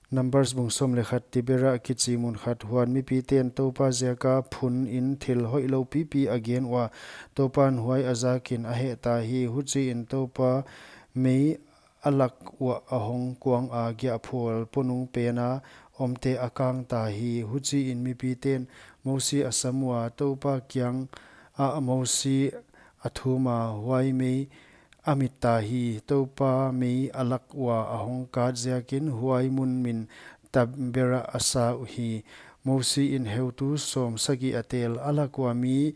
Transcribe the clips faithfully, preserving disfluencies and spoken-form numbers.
Numbers bung sawm leh khat. Tabera kichi mun khat. Huan mipite'n Toupa ziaka phunin thil hoihlou pipi a gen ua, Toupa'n huai a zakin a hehta hi. Huchiin Toupa mei a lak uah a hong kuanga, giahphual ponung pena omte a kangta hi. Huchiin mipite'n Mosi a sam ua, Toupa kiangah Mosi a thuma, huai mei a mitta hi. Toupa mei a lak ua a hong kat ziakin huai mun min Tabera a sa uhi. Mosiin heutu sawmsagih a tel. A lak ua mi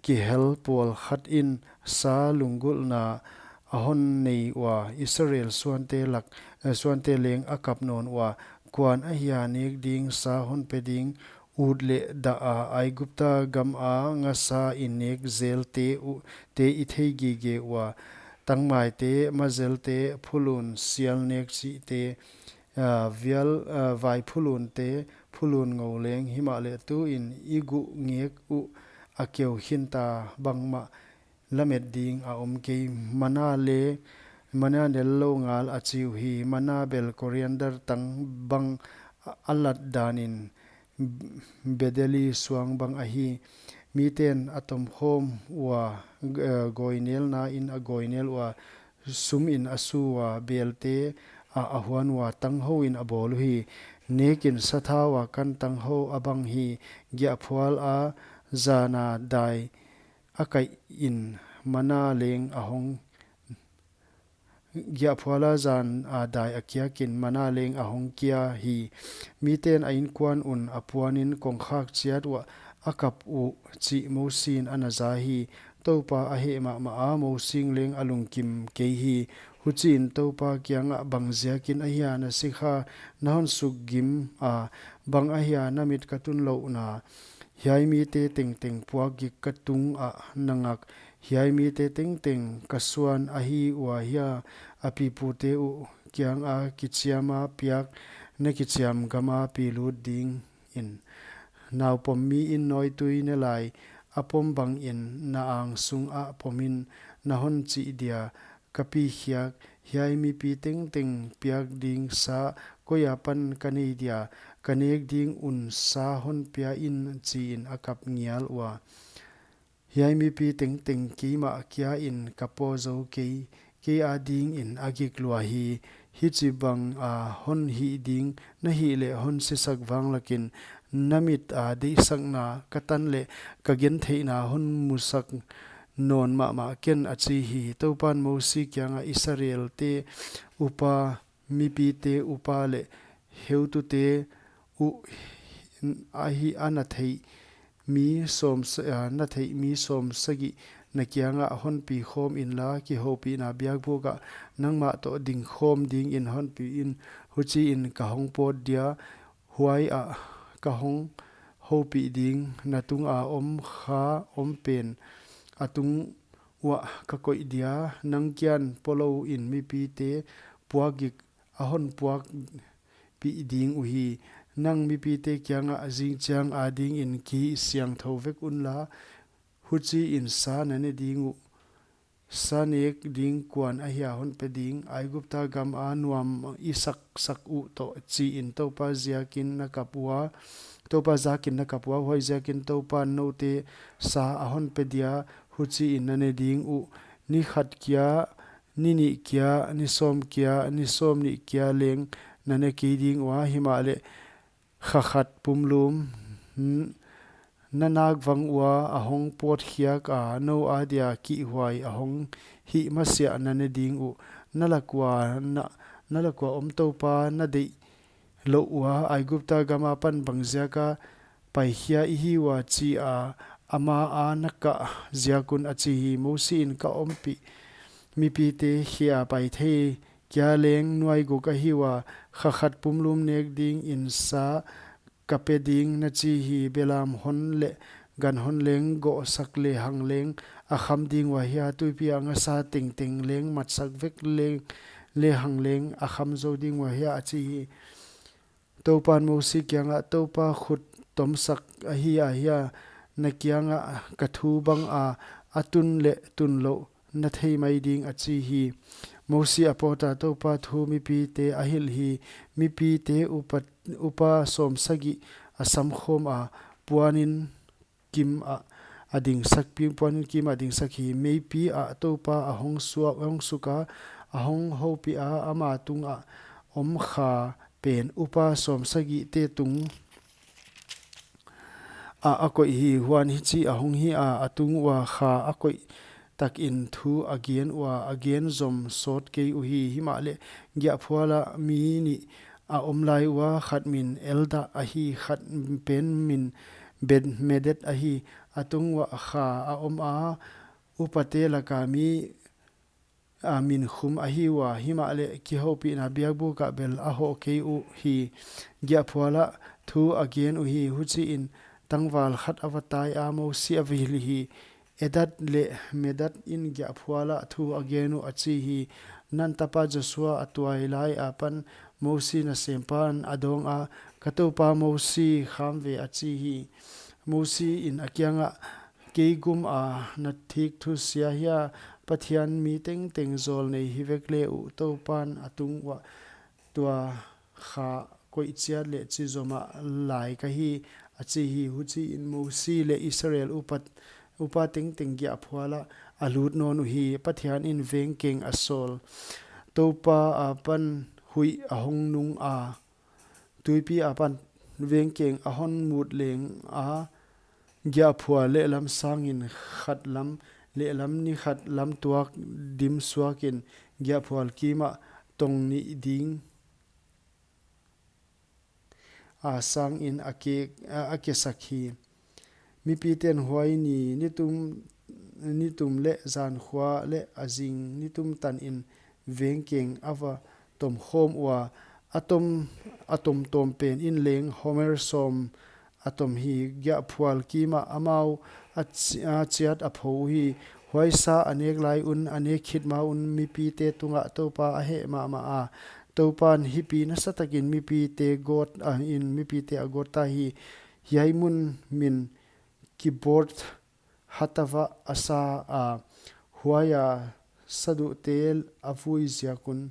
kihel pawlkhatin sa lunggulhna a hon nei ua, Israel suante lak, eh, suante leng a kap nawn ua, kuan ahia nek ding sa hon pe ding ut leh dah a, Aigupta gama ngasain nek zelte uh te i thei gige ua, tangmaite, mazelte, phulun sial nek chihte, ah, vial, ah, vai phulunte, phulun ngou leng. Himahleh tuin i guh ngek uh a keu khinta, bangmah lamet ding a om kei. Mana leh, mana nellou ngal a chi uhi. Mana bel koriander tang bang a lat danin bedeli suang bang ahi. Mite'n a tomkhawm ua, eh, goinelnain a goinel ua, sumin a su ua, belte ah a huan ua, tanghouin a bawl uhi. Nekin sathau a kan tanghou a bang hi. Giahphual a zana dai a kaihin mana leng a hong Giahphuala zana dai a kiakin mana leng a hong kia hi. Mite'n a inkuan un a puanin kongkhak chiat uah a kap uh chih Mosiin a na za hi. Toupa a heh mahmah a, Mosiin leng a lungkim kei hi. Huchiin Toupa kiangah, bang ziakin ahia na sikha na hon sukgim a, bang ahia na mit ka tun louhna? Hiai mite tengteng puakgik ka tungah na ngak. Hiai mite tengteng ka suan ahi ua hia? A pipute uh kianga kichiama piak na kichiam gama pi lut dingin. Naupom miin nawitui ne lai a pom bangin na ang sungah pomin na hon chih dia, ka pi khiak, hiai mipi tengteng piak ding sa koi apan ka nei dia, ka nek ding un sa hon pia in, chiin a kap ngial ua. Hiai mipi tengteng keimah kiain ka pawh zou kei, kei adingin a gik lua hi. Hichibang a hon hih ding na hih leh hon sisak vanglakin, na mit a deihsakna ka tan leh ka gentheihna hon musak nawn mahmah ken, a chi hi. Toupan Mosi kiangah, Israelte upa, mipite upa leh heutute uh ahi a na theih mi sawm sa-, a na theih mi sawmsagih na kiangah honpi khawm inla, kihoupihna biakbuk ah nangmah toh ding khawm dingin honpi in. Huchiin ka hong pawt dia, huai ah ka hong houpih ding, na tunga om kha om pen a tung uah ka koih dia, nang kian pawlouin mipite puakgik a hon puakpih ding uhi. Nang mipite kiangah, zingchiang adingin kihih siangthou vek unla, huchiin sa na ne ding uh, sa nek ding kuan ahia hon pe ding, Aigupta gama nuam i saksak uh toh, chiin Toupa ziakin na kap ua, Toupa zakin na kap ua, huai ziakin Toupan noute sa a hon pe dia, huchiin na ne ding uh. Ni khat kia, ni nih kia, ni sawm kia, ni sawmnih kia leng na ne kei ding ua, himahleh kha khat pumlum n-, na nak vang ua a hong pawtkhiak a, nou adia kihhuai a hong hih masiah na ne ding uh. Na lak ua, na, na lak ua om Toupa na deih louh ua, Aigupta gam apan bang ziaka paikhia i hi ua, chia ama a na kah ziak un, a chi hi. Mosi in, ka ompih mipite khia pai thei kia leng nuai guk ahi ua, kha khat pumlum nek dingin sa ka pe ding, na chi hi. Belam hon leh gan hon leng gohsak lehang leng a kham ding ua hia? Tuipi a ngasa tengteng leng matsak vek leng, lehang leng a kham zou ding ua hia? A chi hi. Toupan Mosi kiangah, Toupa khut tomsak ahi a hia? Na kiangah ka thu banga a tun leh tun louh na thei mai ding, a chi hi. Mosi a pawta Toupa thu mipite a hilh hi. Mipite upa, upa sawmsagih a samkhawm a, puanin kim ah a dingsak, pi-, puanin kim a dingsak hi. Meipi ah Toupa a hong suak, hong suk a, a hong houpih a, ama tungah om kha pen upa sawmsagihte tung ah a koih hi. Huan hichi a hong hi a, a tung ua kha a koih takin thu a gen ua, a gen zom sawt kei uhi. Himahleh giahphual ah mi nih a om lai ua, khat min Elda ahi, khat pen min Bet-, Medad ahi. A tung ua kha a om a, upate laka mi a min khum ahi ua, himahleh kihoupihna biakbuk ah bel a hoh kei uhi. Giahphual ah thu a gen uhi. Huchiin tangval khat a va tai a, Mosi a va hilh hi. Elda leh Medad in giahphual ah thu a gen uh, a chi hi. Nun tapa Josua a tuai lai apan Mosi nasempa'n a dawng a, Ka toupa Mosi, kham ve, a chi hi. Mosi in a kiangah, Kei gum a na thik thu sia hia? Pathian mi tengteng zawlnei hi vek le uh, Toupa'n a tung uah tua kha koih chiat leh chi zom a lai ka hi, a chi hi. Huchiin Mosi leh Israel upa, upa tengteng giahphual ah a lut nawn uhi. Pathian in vengkeng a sawl. Toupa apan huih a hong nung a, tuipi apan vengkeng a hon mut leng a, giahphual lehlam sangin khat lam, lehlam ni khat lam tuak dim suakin giahphual kimah tong nih ding a sangin a ke, a, a kesak hi. Mipite'n huai ni nitum, nitum leh zankhua leh a zing nitum tanin vengkeng a va tomkhawm ua, a tom, a tomtawm pen in leng homer sawm a tom hi. Giahphual kimah amau a chi-, a chiat a pho uhi. Huai sa a nek lai un, a nek khit ma un mipite tungah Toupa a heh mahmah a. Toupa'n hipi nasatakin mipite gawt, a, in mipite a gawt ta hi. Hiai mun min Kibrot Hatava a sa a, huaia saduhte a vui ziak un.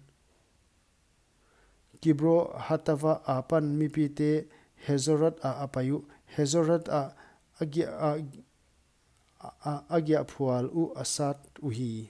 Kibrot Hatava apan mipite Hazerot ah a pai uh. Hazerot ah a giah, a, a, a giahphual uh a sat uhi.